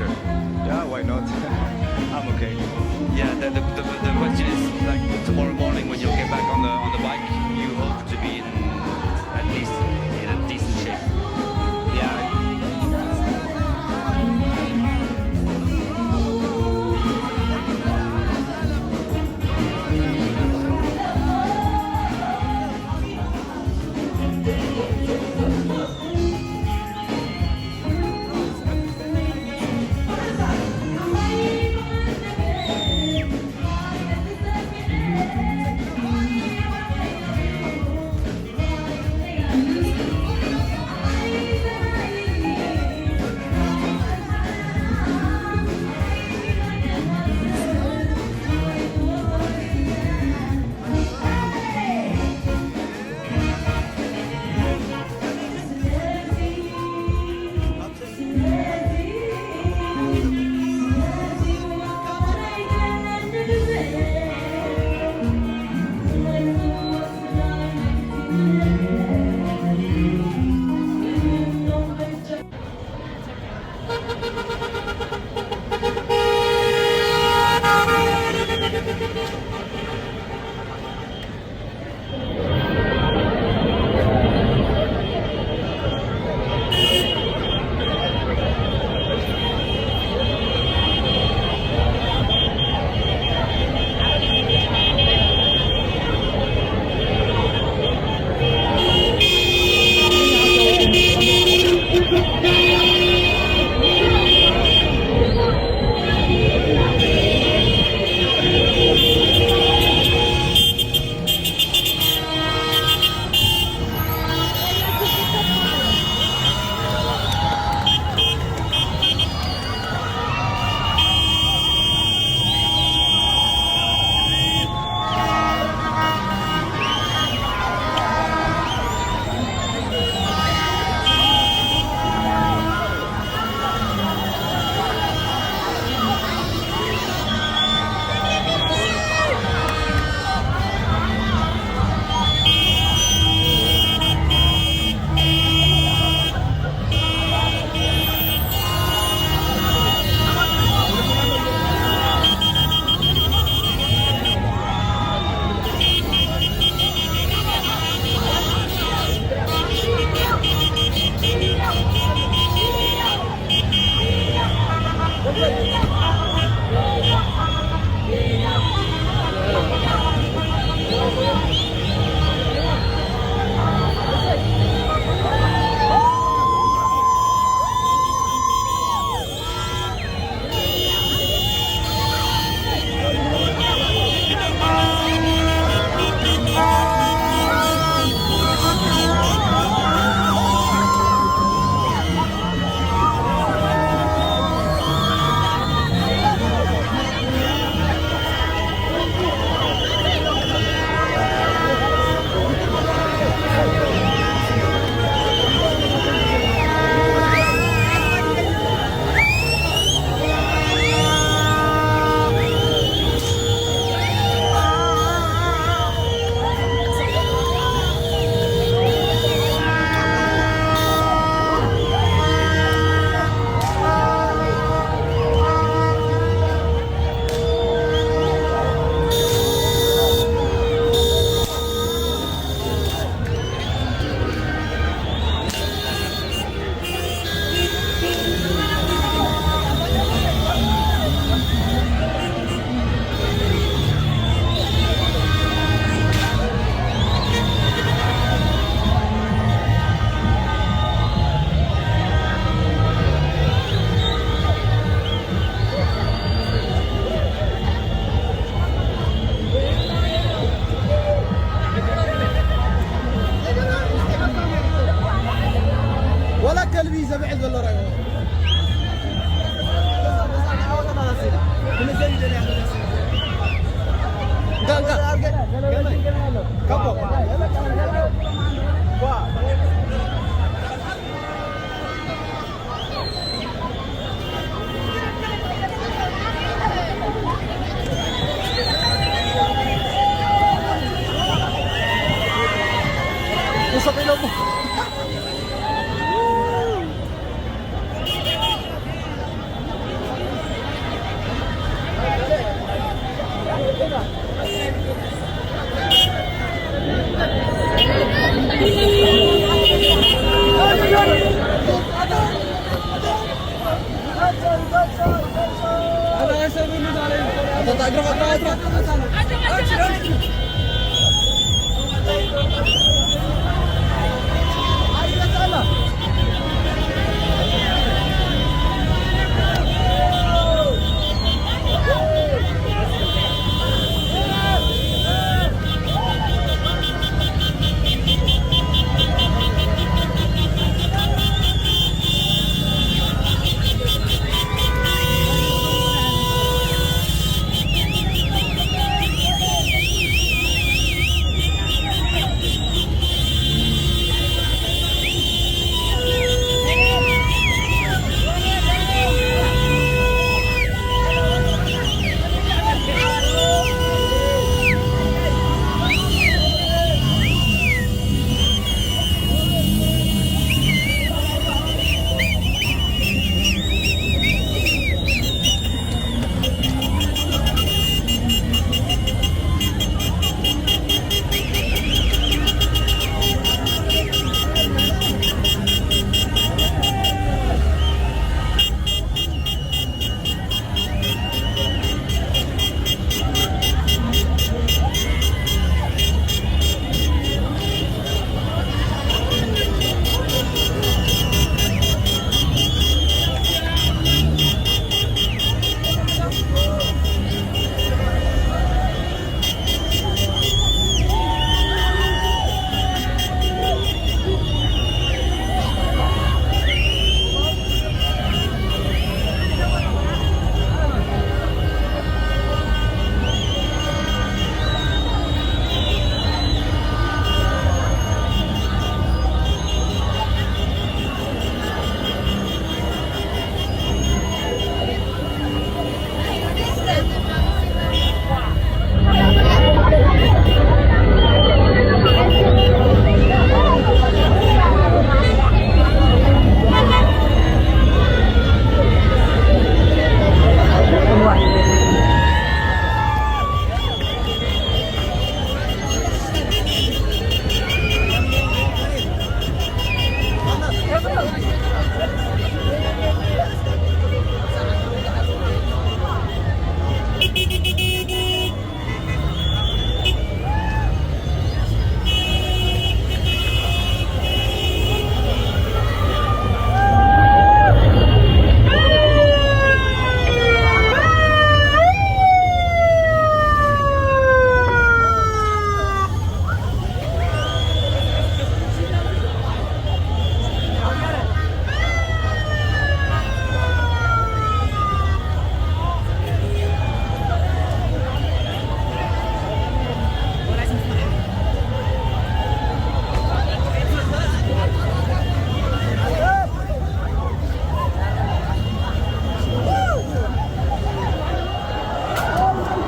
Yeah, why not? I'm okay. Yeah, the, the, the, the question is, like, tomorrow morning when you get back on the on the bike, you hope to be in at least in a decent shape. Yeah.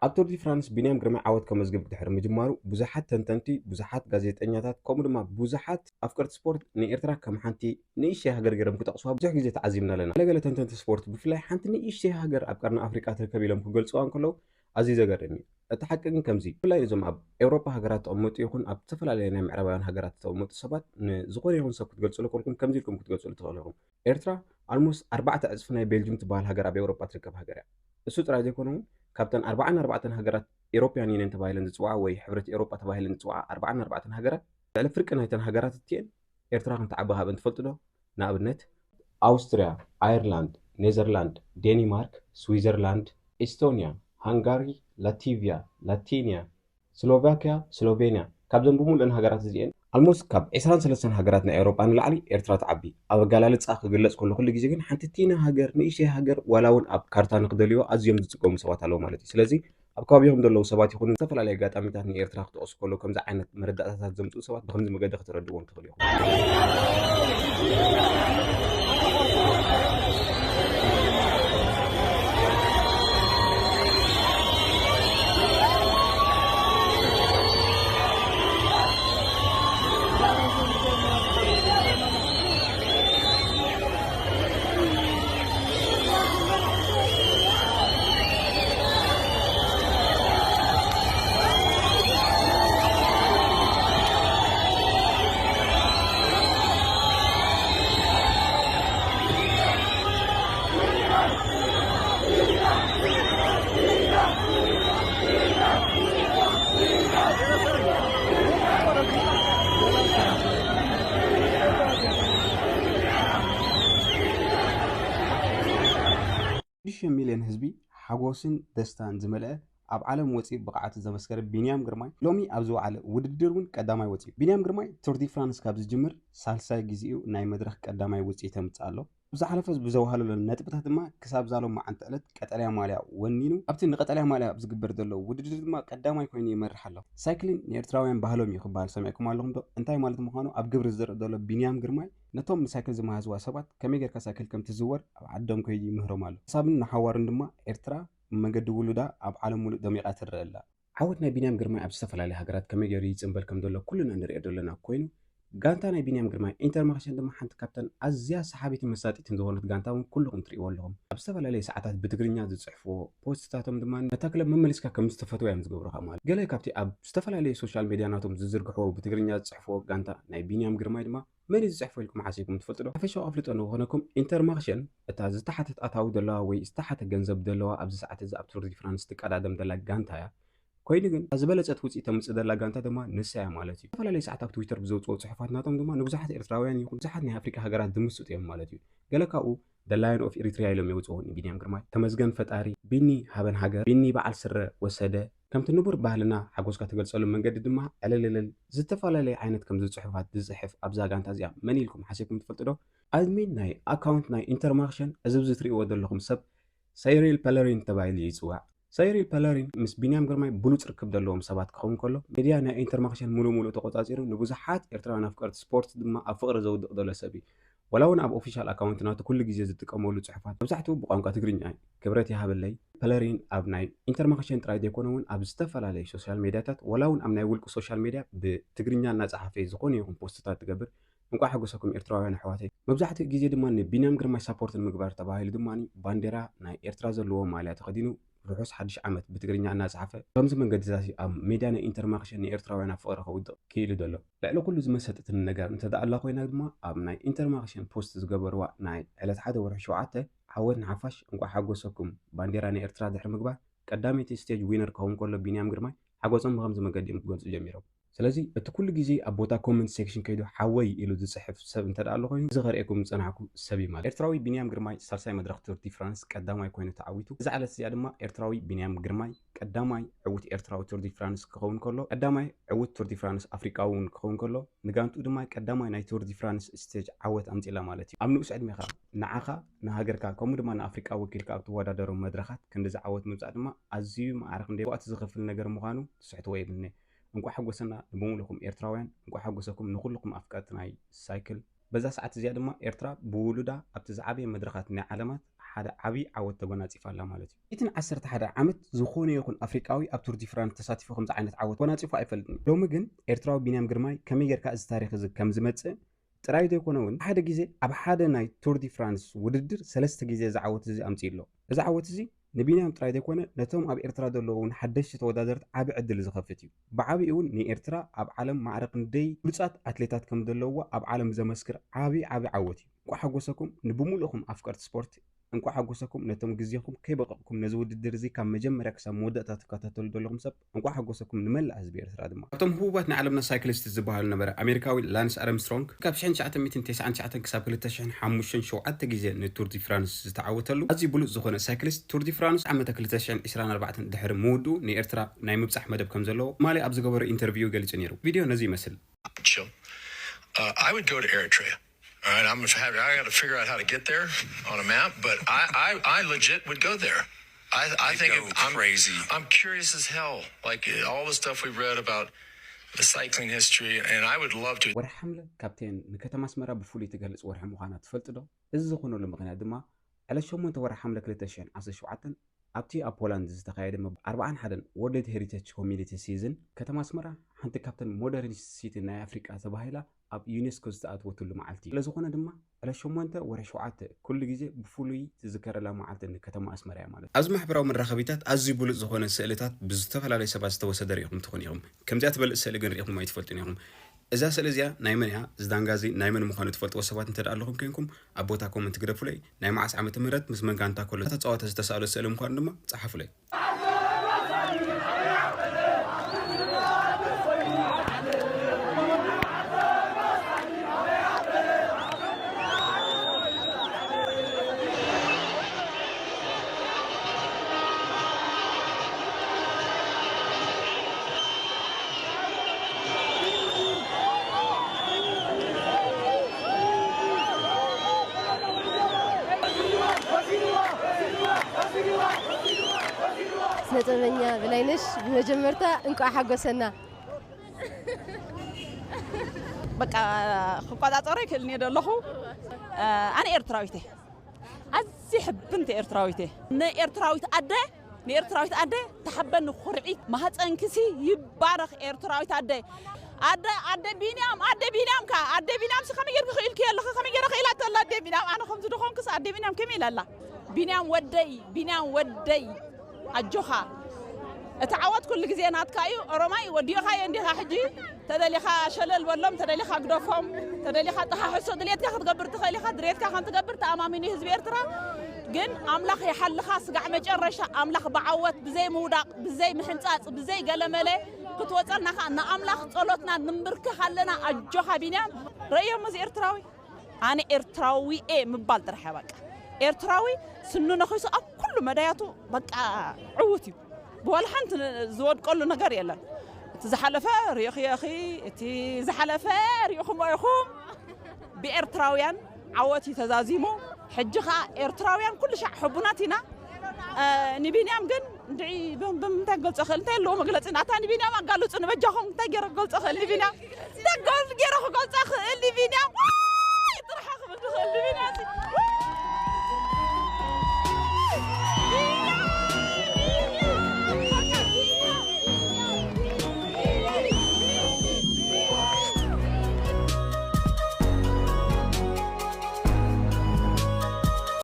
ኣብ ቱር ዲ ፍራንስ ቢንያም ግርማይ ዓወት ከመዝግብ ድሕሪ ምጅማሩ፣ ብዙሓት ተንተንቲ፣ ብዙሓት ጋዜጠኛታት፣ ከምኡ ድማ ብዙሓት ኣፍቀርቲ ስፖርት ንኤርትራ ከም ሓንቲ ንእሽተይ ሃገር ገይሮም ክጠቕሱዋ ብዙሕ ግዜ ተዓዚብና ኣለና። ገለገለ ተንተንቲ ስፖርት ብፍላይ ሓንቲ ንእሽተይ ሃገር ኣብ ቀርኒ ኣፍሪቃ ትርከብ ኢሎም ክገልጹዋ እንከለዉ ኣዝዩ ዘገርም እዩ። እቲ ሓቂ ግን ከምዚ፣ ብፍላይ እዞም ኣብ ኤውሮጳ ሃገራት ተቐመጡ ይኹን ኣብ ዝተፈላለየ ናይ ምዕራባውያን ሃገራት ዝተቐመጡ ሰባት ንዝኾነ ይኹን ሰብ ክትገልጹሉ ከለኹም ከምዚ ኢልኩም ክትገልጹሉ ትኽእሉ ኢኹም። ኤርትራ ኣልሞስት ኣርባዕተ ዕጽፊ ናይ ቤልጅም ትበሃል ሃገር ኣብ ኤውሮጳ ትርከብ ሃገር እያ። እሱ ጥራይ ዘይኮነ እውን ካብተን ኣርባዓን ኣርባዕተን ሃገራት ኤሮፕያን ዩኒየን ተባሂለን ዝጽውዓ ወይ ሕብረት ኤውሮጳ ተባሂለን ዝጽውዓ ኣርባዓን ኣርባዕተን ሃገራት ልዕሊ ፍርቂ ናይተን ሃገራት እቲኤን ኤርትራ ከም ትዓቢ ሃበን ትፈልጡ ዶ? ንኣብነት ኣውስትርያ፣ ኣየርላንድ፣ ኔዘርላንድ፣ ዴኒማርክ፣ ስዊዘርላንድ፣ ኤስቶንያ፣ ሃንጋሪ፣ ላቲቪያ፣ ላቲንያ፣ ስሎቫኪያ፣ ስሎቬንያ፣ ካብዘን ብምሉእን ሃገራት እዚኤን ኣልሞስት ካብ ዕስራን ሰለስተን ሃገራት ናይ ኤውሮጳ ንላዕሊ ኤርትራ ትዓቢ። ኣብ ኣገላልጻ ክግለጽ ከሎ ኩሉ ግዜ ግን ሓንቲ ቲና ሃገር፣ ንእሽተይ ሃገር፣ ዋላ እውን ኣብ ካርታ ንክደልዮ ኣዝዮም ዝጽገሙ ሰባት ኣለዉ ማለት እዩ። ስለዚ ኣብ ከባቢኹም ዘለዉ ሰባት ይኹኑ ዝተፈላለየ ኣጋጣሚታት ንኤርትራ ክጠቕሱ ከለዉ ከምዚ ዓይነት መረዳእታታት ዘምጽኡ ሰባት ብኸምዚ መገዲ ከተረድእዎም ትኽእሉ ኢኹም። ሽዱሽተ ሚልዮን ህዝቢ ሓጎስን ደስታን ዝመልአ ኣብ ዓለም ወፂኡ ብቕዓቱ ዘመስከረ ቢንያም ግርማይ ሎሚ ኣብ ዝወዓለ ውድድር እውን ቀዳማይ ወፂኡ። ቢንያም ግርማይ ቱር ዲ ፍራንስ ካብ ዝጅምር ሳልሳይ ግዜኡ ናይ መድረኽ ቀዳማይ ውፅኢት የምፅእ ኣሎ። ብዝሓለፈ ብዘውሃለሉ ነጥብታት ድማ ክሳብ ዛሎም መዓልቲ ዕለት ቀጠልያ ማልያ ወኒኑ ኣብቲ ንቀጠልያ ማልያ ኣብ ዝግበር ዘሎ ውድድር ድማ ቀዳማይ ኮይኑ ይመርሕ ኣሎ። ሳይክሊን ንኤርትራውያን ባህሎም እዩ ክበሃል ሰሚዕኩም ኣለኹም ዶ? እንታይ ማለት ምዃኑ ኣብ ግብሪ ዝዘርእ ዘሎ ቢንያም ግርማይ ነቶም ንሳይክል ዝመሃዝዋ ሰባት ከመይ ጌርካ ሳይክል ከም ትዝወር ኣብ ዓዶም ከይዱ ይምህሮም ኣሎ። ሓሳብን ንሓዋሩን ድማ ኤርትራ ብመንገዲ ውሉዳ ኣብ ዓለም ሙሉእ ደሚቓ ትረአ ኣላ። ዓወት ናይ ቢንያም ግርማይ ኣብ ዝተፈላለዩ ሃገራት ከመይ ገይሩ ይጽንበል ከም ዘሎ ኩልና ንሪኦ ዘለና ኮይኑ፣ ጋንታ ናይ ቢንያም ግርማይ ኢንተርማክሽን ድማ ሓንቲ ካብተን ኣዝያ ሰሓቢትን መሳጢትን ዝኾነት ጋንታ እውን ኩልኹም ትሪእዎ ኣለኹም። ኣብ ዝተፈላለዩ ሰዓታት ብትግርኛ ዝጽሕፍዎ ፖስትታቶም ድማ ነታ ክለብ መመሊስካ ከም ዝተፈትዋ እዮም ዝገብሩኻ። ማለት ገለ ካብቲ ኣብ ዝተፈላለዩ ሶሻል ሜድያ ናቶም ዝዝርግሕዎ ብትግርኛ ዝጽሕፍዎ ጋንታ ናይ ቢንያም ግርማይ ድማ መን እዩ ዝጽሕፎ ኢልኩም ሓሲብኩም ትፈልጡ ዶ? ሓፈሻዊ ኣፍልጦ ንኽኾነኩም ኢንተርማክሽን እታ ዝተሓተት ኣታዊ ዘለዋ ወይ ዝተሓተ ገንዘብ ዘለዋ ኣብዚ ሰዓት እዚ ኣብ ቱር ዲ ፍራንስ ትቀዳደም ዘላ ጋንታ እያ። ኮይኑ ግን እታ ዝበለጸት ውጽኢት ተምጽእ ዘላ ጋንታ ድማ ንሳ እያ ማለት እዩ። ዝተፈላለዩ ሰዓት ኣብ ትዊተር ብዘውጽኦ ጽሑፋት ናቶም ድማ ንብዙሓት ኤርትራውያን ይኹን ብዙሓት ናይ ኣፍሪቃ ሃገራት ዝምስጡ እዮም ማለት እዩ። ገለ ካብኡ The Lion of Eritrea ኢሎም የውጽዎ ንቢንያም ግርማይ፣ ተመስገን ፈጣሪ፣ ቢኒ ሃበን ሃገር፣ ቢኒ በዓል ስረ ወሰደ፣ ከምቲ ንቡር ባህልና ሓጎስካ ትገልጸሉ መንገዲ ድማ ዕልልልል ዝተፈላለየ ዓይነት ከምዚ ጽሑፋት ዝጽሕፍ ኣብዛ ጋንታ እዚኣ መን ኢልኩም ሓሲብኩም ትፈልጡ ዶ? ኣድሚን ናይ ኣካውንት ናይ ኢንተርማክሽን እዚ ኣብዚ ትርእይዎ ዘለኹም ሰብ ሰይሪል ፐለሪን ተባሂሉ ይጽዋዕ። ሰይሪል ፐለሪን ምስ ቢንያም ግርማይ ብሉጽ ርክብ ዘለዎም ሰባት ክኸውን ከሎ፣ ሜድያ ናይ ኢንተርማክሽን ሙሉእ ሙሉእ ተቖጻጺሩ ንብዙሓት ኤርትራውያን ኣፍቀርቲ ስፖርት ድማ ኣብ ፍቕሪ ዘውድቕ ዘሎ ሰብ እዩ። ዋላ እውን ኣብ ኦፊሻል ኣካውንት ናቱ ኩሉ ግዜ ዝጥቀመሉ ጽሑፋት መብዛሕትኡ ብቋንቋ ትግርኛ እዩ። ክብረት ይሃበለይ፣ ፐለሪን ኣብ ናይ ኢንተርማክሽን ጥራይ ዘይኮነ እውን ኣብ ዝተፈላለዩ ሶሻል ሜድያታት ዋላ እውን ኣብ ናይ ውልቂ ሶሻል ሜድያ ብትግርኛ እናጸሓፈ ዝኾነ ይኹን ፖስትታት ትገብር። እንቋዕ ሓጎሰኩም ኤርትራውያን ኣሕዋተይ። መብዛሕትኡ ግዜ ድማ ንቢንያም ግርማይ ሳፖርት ንምግባር ተባሂሉ ድማ ባንዴራ ናይ ኤርትራ ዘለዎ ማልያ ተኸዲኑ ርሑስ ሓድሽ ዓመት ብትግርኛ እናጸሓፈ ከምዚ መንገድታት እዩ ኣብ ሜድያ ናይ ኢንተርማክሽን ንኤርትራውያን ኣብ ፍቕሪ ከውድቕ ክኢሉ ዘሎ። ልዕሊ ኩሉ ዝመሰጠትኒ ነገር እንተ ደኣ ኣላ ኮይና ድማ ኣብ ናይ ኢንተርማክሽን ፖስት ዝገበርዋ ናይ ዕለት ሓደ ወርሒ ሸውዓተ ዓወት ንሓፋሽ እንቋዕ ሓጎሰኩም ባንዴራ ናይ ኤርትራ ድሕሪ ምግባር ቀዳመይቲ ስቴጅ ዊነር ክኸውን ከሎ ቢንያም ግርማይ ሓጎሶም ብኸምዚ መገዲ እዮም ክገልጹ ጀሚሮም። ስለዚ እቲ ኩሉ ግዜ ኣብ ቦታ ኮመንት ሴክሽን ከይዱ ሓወይ ኢሉ ዝጽሕፍ ሰብ እንተ ደኣ ኣሎ ኮይኑ እዚ ከርእየኩም ዝጸናሕኩ ሰብ እዩ ማለት። ኤርትራዊ ቢንያም ግርማይ ሳልሳይ መድረኽ ቱር ዲ ፍራንስ ቀዳማይ ኮይኑ ተዓዊቱ። እዛ ዕለት እዚኣ ድማ ኤርትራዊ ቢንያም ግርማይ ቀዳማይ ዕዉት ኤርትራዊ ቱር ዲ ፍራንስ ክኸውን ከሎ ቀዳማይ ዕዉት ቱር ዲ ፍራንስ ኣፍሪቃዊ እውን ክኸውን ከሎ ንጋንትኡ ድማ ቀዳማይ ናይ ቱር ዲ ፍራንስ ስቴጅ ዓወት ኣምጺላ ማለት እዩ። ኣብ ንኡስ ዕድሜኻ ንዓኻ ንሃገርካ ከምኡ ድማ ንኣፍሪቃ ወኪልካ ኣብ ትወዳደሮ መድረኻት ክንድዚ ዓወት ምብጻእ ድማ ኣዝዩ መዓረ ክንደይ ዋእቲ ዝኸፍል ነገር ምዃኑ ትስሕትዎ የብልኒ። እንቋዕ ሓጎሰና ንብሙሉኹም ኤርትራውያን፣ እንቋዕ ሓጎሰኩም ንኹልኹም ኣፍቀርቲ ናይ ሳይክል። በዛ ሰዓት እዚኣ ድማ ኤርትራ ብውሉዳ ኣብቲ ዝዓበየ መድረኻት ናይ ዓለማት ሓደ ዓብዪ ዓወት ተጎናጺፋ ኣላ ማለት እዩ። እቲ ንዓሰርተ ሓደ ዓመት ዝኾነ ይኹን ኣፍሪቃዊ ኣብ ቱር ዲ ፍራንስ ተሳቲፉ ከምዚ ዓይነት ዓወት ተጎናጺፉ ኣይፈልጥን። ሎሚ ግን ኤርትራዊ ቢንያም ግርማይ ከመይ ጌርካ እዚ ታሪኽ እዚ ከም ዝመጽእ ጥራይ ዘይኮነ እውን ሓደ ግዜ ኣብ ሓደ ናይ ቱር ዲ ፍራንስ ውድድር ሰለስተ ግዜ እዚ ዓወት እዚ ኣምጺኡ ኣሎ። እዚ ዓወት እዚ ንቢንያም ጥራይ ዘይኮነ ነቶም ኣብ ኤርትራ ዘለዉ እውን ሓደሽቲ ተወዳደርቲ ዓቢ ዕድል ዝኸፍት እዩ። ብዓቢኡ እውን ንኤርትራ ኣብ ዓለም ማዕረ ክንደይ ብሉጻት ኣትሌታት ከም ዘለውዋ ኣብ ዓለም ዘመስክር ዓቢ ዓቢ ዓወት እዩ። እንቋዕ ሓጎሰኩም ንብሙሉእኹም ኣፍቀርቲ ስፖርት። እንቋዕ ሓጎሰኩም ነቶም ግዜኹም ከይበቐቕኩም ነዚ ውድድር እዚ ካብ መጀመርያ ክሳብ መወዳእታ ትከታተሉ ዘለኹም ሰብ እንቋዕ ሓጎሰኩም ንመላእ ህዝቢ ኤርትራ ድማ። ካብቶም ህቡባት ናይ ዓለምና ሳይክሊስት ዝበሃሉ ነበረ ኣሜሪካዊ ላንስ ኣርምስትሮንግ ካብ ሽሕን ትሽዓተ ሚእትን ተስዓን ትሽዓተን ክሳብ ክልተ ሽሕን ሓሙሽተን ሸውዓተ ግዜ ንቱር ዲ ፍራንስ ዝተዓወተሉ ኣዝዩ ብሉጽ ዝኾነ ሳይክሊስት ቱር ዲ ፍራንስ ዓመተ ክልተ ሽሕን ዕስራን ኣርባዕተን ድሕሪ ምውድኡ ንኤርትራ ናይ ምብጻሕ መደብ ከም ዘለዎ ማሊ ኣብ ዝገበሮ ኢንተርቪው ገሊጹ ነይሩ። ቪድዮ ነዚ ይመስል። Chill. Uh, I would go to Eritrea. All right, I'm gonna have, I got to figure out how to get there on a map, but I, I, I legit would go there. I, I You'd think go it- I'm, crazy. I'm curious as hell, like uh, all the stuff we've read about the cycling history, and I would love to. ወርሒ ሓምለ ካፕቴን ንከተማ ኣስመራ ብፍሉይ ትገልጽ ወርሒ ምዃና ትፈልጡ ዶ? እዚ ዝኾነሉ ምኽንያት ድማ ዕለት ሸሞንተ ወርሒ ሓምለ ክልተ ሽሕን ዓሰርተ ሸውዓተን ኣብቲ ኣብ ፖላንድ ዝተኻየደ መብ ኣርባዓን ሓደን ወርልድ ሄሪቴጅ ኮሚኒቲ ሲዝን ከተማ ኣስመራ ሓንቲ ካብተን ሞደርን ሲቲ ናይ ኣፍሪቃ ተባሂላ ኣብ ዩኔስኮ ዝተኣትወትሉ መዓልቲ እዩ። ስለዝኾነ ድማ ዕለት ሸሞንተ ወርሒ ሸውዓተ ኩሉ ግዜ ብፍሉይ ትዝከረላ መዓልቲ ንከተማ ኣስመራ እያ ማለት እዩ። ኣብዚ ማሕበራዊ መራኸቢታት ኣዝዩ ብሉጽ ዝኾነ ስእልታት ብዝተፈላለዩ ሰባት ዝተወሰደ ርኢኹም ትኾኑ ኢኹም። ከምዚኣ ትበልጽ ስእሊ ግን ርኢኹም ኣይትፈልጡን ኢኹም። እዛ ስእሊ እዚኣ ናይ መን እያ? እዚ ዳንጋ እዚ ናይ መን ምዃኑ ትፈልጥዎ ሰባት እንተ ደኣ ኣለኹም ኮይንኩም ኣብ ቦታ ኮመንት ግደፉለይ። ናይ መዓስ ዓመተ ምህረት ምስ መን ጋንታ ከሎ እታ ጸዋታ ዝተሳእሎ ስእሊ ምዃኑ ድማ ጸሓፉለይ። ስነ ጥበበኛ በላይነሽ፣ ብመጀመርታ እንቋዕ ሓጎሰና። በቃ ክቋጻጸሮ ይክእልን እየ ዘለኹ። ኣነ ኤርትራዊት እየ። ኣዝየ ሕብንቲ ኤርትራዊት እየ። ንኤርትራዊት ኣደ ንኤርትራዊት ኣደ ተሓበኒ ኩርዒት። ማህፀንክሲ ይባረኽ ኤርትራዊት ኣደ። ኣደ ኣደ ቢንያም ኣደ ቢንያም ካ ኣደ ቢንያም ሲ ከመይ ጌርክ ክኢልክ ኣለኺ? ከመይ ጌረ ክኢላቶ ኣላ ኣደ ቢንያም? ኣነ ከምዚ ድኾንክስ ኣደ ቢንያም ከመይ ኢላ ኣላ? ቢንያም ወደይ ቢንያም ወደይ ኣጆኻ። እቲ ዓወት ኩሉ ግዜ ናትካ እዩ። ኦሮማይ ወዲእኻዮ እንዲኻ። ሕጂ ተደሊኻ ሸለል በሎም፣ ተደሊኻ ግደፎም፣ ተደሊኻ ጠሓሕሶ። ድሌትካ ክትገብር ትኽእል ኢኻ። ድሌትካ ከም ትገብር ተኣማሚኑ ህዝቢ ኤርትራ። ግን ኣምላኽ ይሓልኻ። ስጋዕ መጨረሻ ኣምላኽ ብዓወት ብዘይ ምውዳቕ ብዘይ ምሕንጻጽ ብዘይ ገለመለ ክትወፀልና ከዓ ንኣምላኽ ጸሎትና ንምብርከኽ ኣለና። ኣጆኻ ቢንያም። ረእዮም እዚ ኤርትራዊ ኣነ ኤርትራዊ እየ ምባል ጥራሕ እያ በቃ። ኤርትራዊ ስኑ ነኺሱ ኣብ ኩሉ መዳያቱ በቃ ዕዉት እዩ። ብዋላ ሓንቲ ዝወድቀሉ ነገር የለን። እቲ ዝሓለፈ ሪእኽዮ ኢኺ፣ እቲ ዝሓለፈ ሪእኹሞ ኢኹም። ብኤርትራውያን ዓወት እዩ ተዛዚሙ። ሕጂ ኸዓ ኤርትራውያን ኩሉ ሻዕ ሕቡናት ኢና። እ፣ ንቢንያም ግን እንድዒ ብም- ብምንታይ ክገልጾ ክእል? እንታይ ኣለዎ መግለጺ? ናታ ንቢንያም ኣጋልጹ ንበጃኹም። እንታይ ገይረ ክገልጾ ክእል ንቢንያም? እንታይ ገይረ ክገልጾ ክእል?